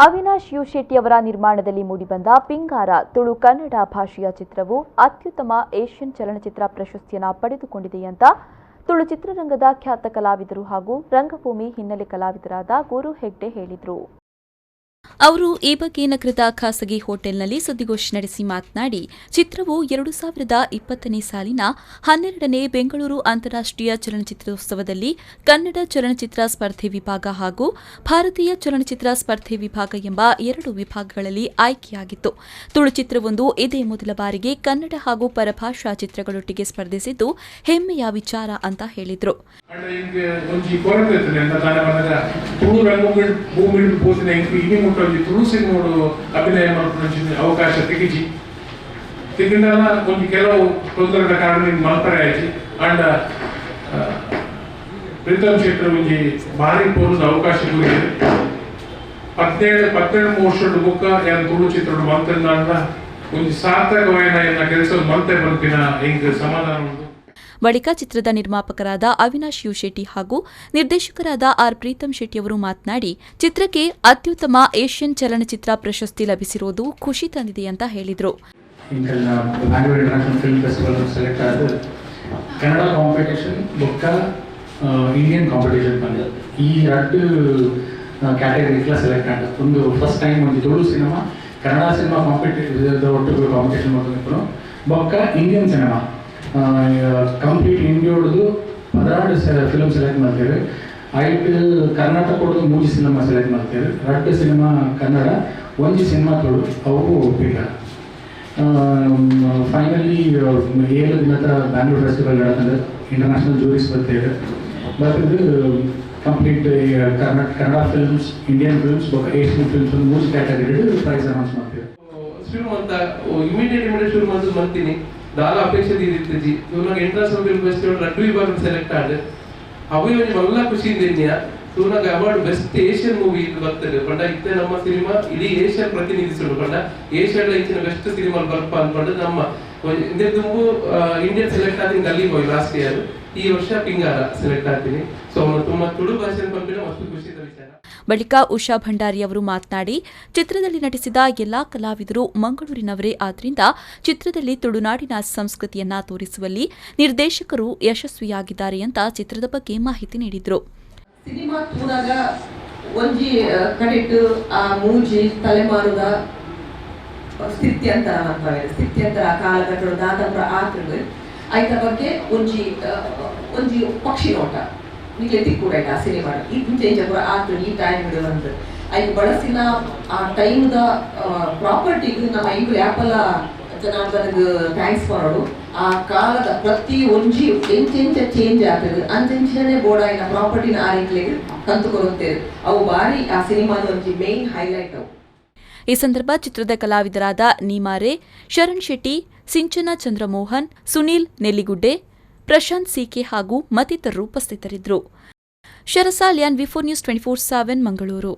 Avinash you Shetty ಅವರ ನಿರ್ಮಾಣದಲ್ಲಿ ಮೂಡಿಬಂದ ಪಿಂಗಾರ ತುಳು ಕನ್ನಡ ಭಾಷೆಯ ಚಿತ್ರವು ಅತ್ಯುತ್ತಮ ಏಷ್ಯನ್ ಚಲನಚಿತ್ರ ಪ್ರಶಸ್ತಿಯನ್ನು ಪಡೆದುಕೊಂಡಿದೆ ಅಂತ ತುಳು ಚಿತ್ರರಂಗದ ಖ್ಯಾತ ಕಲಾವಿದರು ಹಾಗೂ ರಂಗಭೂಮಿ ಹಿನ್ನೆಲೆ ಕಲಾವಿದರಾದ ಗುರು ಹೆಗ್ಡೆ ಹೇಳಿದರು. ಅವರು ಈ ಬಗ್ಗೆ ನಗರದ ಖಾಸಗಿ ಹೋಟೆಲ್ನಲ್ಲಿ ಸುದ್ದಿಗೋಷ್ಠಿ ನಡೆಸಿ ಮಾತನಾಡಿ, ಚಿತ್ರವು 2020ನೇ ಸಾಲಿನ 12ನೇ ಬೆಂಗಳೂರು ಅಂತಾರಾಷ್ಟ್ರೀಯ ಚಲನಚಿತ್ರೋತ್ಸವದಲ್ಲಿ ಕನ್ನಡ ಚಲನಚಿತ್ರ ಸ್ಪರ್ಧೆ ವಿಭಾಗ ಹಾಗೂ ಭಾರತೀಯ ಚಲನಚಿತ್ರ ಸ್ಪರ್ಧೆ ವಿಭಾಗ ಎಂಬ ಎರಡು ವಿಭಾಗಗಳಲ್ಲಿ ಆಯ್ಕೆಯಾಗಿತ್ತು. ತುಳು ಚಿತ್ರವೊಂದು ಇದೇ ಮೊದಲ ಬಾರಿಗೆ ಕನ್ನಡ ಹಾಗೂ ಪರಭಾಷಾ ಚಿತ್ರಗಳೊಟ್ಟಿಗೆ ಸ್ಪರ್ಧಿಸಿದ್ದು ಹೆಮ್ಮೆಯ ವಿಚಾರ ಅಂತ ಹೇಳಿದರು. ಅಂಡ ಇಂಕ್ ಒಂಜಿ ಕೊರತೆ ಇತ್ತುಂಡು. ಎಂತ ದಾನೆ ಪನ್ನಗ, ತುಳು ರಂಗಭೂಮಿ ಭೂಮಿಡ್ ಪೋತಿನ ಇಂಕ್ ಇನಿ ಮುಟ್ಟ ಒಂಜಿ ತುಳು ಸಿನಿಮೋಡು ಅಭಿನಯ ಮಲ್ಪುನಂಚಿನ ಅವಕಾಶ ತಿಕ್ಕಿಜಿ. ತಿಕ್ಕಿಂಡಲ ಒಂಜಿ ಕೆಲವು ತೊಂದರೆದ ಕಾರಣ ಇಂಕ್ ಮಲ್ಪರೆ ಆಯ್ಜಿ. ಅಂಡ ಪ್ರೀತಮ್ ಶೆಟ್ಟರ್ ಒಂಜಿ ಭಾರಿ ಪೊರ್ಲುದ ಅವಕಾಶ ಕೊರಿಯೆರ್. 17 18 ವರ್ಷಡ್ ಬೊಕ್ಕ ಯಾನ್ ತುಳು ಚಿತ್ರಡ್ ಮಲ್ತೆಂದಾಂಡ ಒಂಜಿ ಸಾರ್ಥಕವಾಯಿನ ಎನ್ನ ಕೆಲಸ ಮಲ್ತೆ ಪನ್ಪಿನ ಎಂಕ್ ಸಮಾಧಾನ ಉಂಡು. ಬಳಿಕ ಚಿತ್ರದ ನಿರ್ಮಾಪಕರಾದ ಅವಿನಾಶ್ you Shetty ಹಾಗೂ ನಿರ್ದೇಶಕರಾದ ಆರ್ ಪ್ರೀತಂ ಶೆಟ್ಟಿ ಅವರು ಮಾತನಾಡಿ, ಚಿತ್ರಕ್ಕೆ ಅತ್ಯುತ್ತಮ ಏಷ್ಯನ್ ಚಲನಚಿತ್ರ ಪ್ರಶಸ್ತಿ ಲಭಿಸಿರುವುದು ಖುಷಿ ತಂದಿದೆ ಅಂತ ಹೇಳಿದರು. ಇಂಕಲ್ನ Bangalore international film festival select ಆದ ಕನ್ನಡ ಕಾಂಪಿಟೇಷನ್ ಬೊಕ್ಕ ಇಂಡಿಯನ್ ಕಾಂಪಿಟೇಷನ್ ಬಂದ ಈ ರಡ್ಡ್ ಕ್ಯಾಟಗರಿಕ್ಲ ಸೆಲೆಕ್ಟ್ ಆಂಡ್. ಒಂದು ಫಸ್ಟ್ ಟೈಮ್ ಒಂದು ತುಳು ಸಿನಿಮಾ ಕನ್ನಡ ಸಿನಿಮಾ ಒಟ್ಟಿಗೆ ಕಾಂಪಿಟೇಷನ್ ಮಾಡ್ಕೊಂಡು, ಬೊಕ್ಕ Indian cinema complete ಇಂಡಿಯೋಡ್ದು 12 film select ಮಾಡ್ತೇವೆ. ಐಟ್ ಕರ್ನಾಟಕದ ಮೂಜಿ ಸಿನಿಮಾ ಸೆಲೆಕ್ಟ್ ಮಾಡ್ತೇವೆ, ರಡ್ಡ್ ಸಿನಿಮಾ ಕನ್ನಡ, ಒಂಜಿ ಸಿನಿಮಾ ತುಳು, ಅವು ಪಿಂಗಾರ. ಫೈನಲಿ 7 ದಿನದ ಬ್ಯಾಂಗ್ಳೂರ್ ಫೆಸ್ಟಿವಲ್ ನಡತಂದ್ರೆ ಇಂಟರ್ನ್ಯಾಷನಲ್ ಜೂರೀಸ್ ಬರ್ತೇವೆ. ಬತ್ತಿದ್ದು complete Karnataka Kannada films, Indian films ಬೊಕ್ಕ ಏಷ್ಯನ್ ಫಿಲ್ಮ್ಸ್, ಮೂರು category price announce ಮಾಡ್ತೇವೆ. ಶುರು ಮಂತ ಇಮಿಡಿಯೇಟ್ ಇಮಿಡಿಯೇಟ್ ಶುರು ಮಂತ್ ಮಂತೀನಿ. ದಾಲ ಅಪೇಕ್ಷೆ ದೀದಿತ್ತಿಜಿ. ತೂನಾಗ international film festival ರಡ್ಡು ವಿಭಾಗ ಸೆಲೆಕ್ಟ್ ಆದ, ಅವು ಒಂಜಿ ಮಲ್ಲ ಖುಷಿ ಇಂದಿನ್ಯ. ತೂನಾಗ award best Asian movie ಇದು ಬರ್ತದೆ ಪಂಡ, ಇತ್ತೆ ನಮ್ಮ ಸಿನಿಮಾ ಇಡೀ ಏಷ್ಯಾ ಪ್ರತಿನಿಧಿಸುಡು ಪಂಡ, ಏಷ್ಯಾದ ಇಂಚಿನ ಬೆಸ್ಟ್ ಸಿನಿಮಾ ಬರ್ಪ ಅನ್ಕೊಂಡು ನಮ್ಮ ಇಂದೇ ತುಂಬು ಇಂಡಿಯನ್ ಸೆಲೆಕ್ಟ್ ಆದಿನ ಗಲ್ಲಿ ಬಾಯ್ ಲಾಸ್ಟ್ ಇಯರ್. ಈ ವರ್ಷ ಪಿಂಗಾರ ಸೆಲೆಕ್ಟ್ ಆಗ್ತೀನಿ. ಸೊ ಅವನು ತುಂಬಾ ತುಳು ಭಾಷೆ ಪಂಪಿನ ಮಸ್ತ್ ಖುಷಿದ ವಿಚಾರ. ಬಳಿಕ ಉಷಾ ಭಂಡಾರಿ ಅವರು ಮಾತನಾಡಿ, ಚಿತ್ರದಲ್ಲಿ ನಟಿಸಿದ ಎಲ್ಲಾ ಕಲಾವಿದರು ಮಂಗಳೂರಿನವರೇ. ಆದ್ದರಿಂದ ಚಿತ್ರದಲ್ಲಿ ತುಳುನಾಡಿನ ಸಂಸ್ಕೃತಿಯನ್ನ ತೋರಿಸುವಲ್ಲಿ ನಿರ್ದೇಶಕರು ಯಶಸ್ವಿಯಾಗಿದ್ದಾರೆ ಅಂತ ಚಿತ್ರದ ಬಗ್ಗೆ ಮಾಹಿತಿ ನೀಡಿದರು. ಸಿನಿಮಾ ತೂನಾಗ ಒಂಜಿ ಕಡೆಟ್ ಆ ಮೂಜಿ ತಲೆಮಾರುದ ಸ್ಥಿತ್ಯಂತರ ಮನ್ಪವೆರ್. ಸ್ಥಿತ್ಯಂತರ, ಆ ಕಾಲಘಟ್ಟಡು ದಾದ ಆತ್ಂಡ್, ಐತ ಬಗ್ಗೆ ಒಂಜಿ ಪಕ್ಷಿ ನೋಟ ನಿಕ್ಲೆ ತಿಕ್ಕುಡ ಆ ಸಿನಿಮಾ. ಈ ಇಂಚ ಇಂಚ ಪೂರ ಆತ್ಂಡ್ ಈ ಟೈಮ್ ಬಂದು. ಐಕ್ ಬಳಸಿನ ಆ ಟೈಮ್ದ ಪ್ರಾಪರ್ಟಿಗ್ ನಮ್ಮ ಎಂಕುಲು ಯಾಪಲ ಜನಾರ್ದನ್ಗ್ thanks ಮಾಡೋಡು. ಆ ಕಾಲದ ಪ್ರತಿ ಒಂಜಿ ಎಂಚೆಂಚ ಚೇಂಜ್ ಆಗ್ತದೆ, ಅಂಚೆಂಚನೆ ಬೋಡಾಯಿನ ಪ್ರಾಪರ್ಟಿನ ಆ ಎಂಕ್ಲೆಗ್ ಕಂತು ಕೊರುತ್ತೇವೆ. ಅವು ಬಾರಿ ಆ ಸಿನಿಮಾದ ಒಂಜಿ ಮೇನ್ ಹೈಲೈಟ್ ಅವು. ಈ ಸಂದರ್ಭ ಚಿತ್ರದ ಕಲಾವಿದರಾದ ನೀಮಾರೆ ಶರಣ್ ಶೆಟ್ಟಿ, ಸಿಂಚನ ಚಂದ್ರಮೋಹನ್, ಸುನೀಲ್ ನೆಲ್ಲಿಗುಡ್ಡೆ, ಪ್ರಶಾಂತ್ ಸಿಕೆ ಹಾಗೂ ಮತ್ತಿತರರು ಉಪಸ್ಥಿತರಿದ್ದರು. ಶರಸಾಲ್ಯಾನ್, V4 news 24/7, Mangaluru.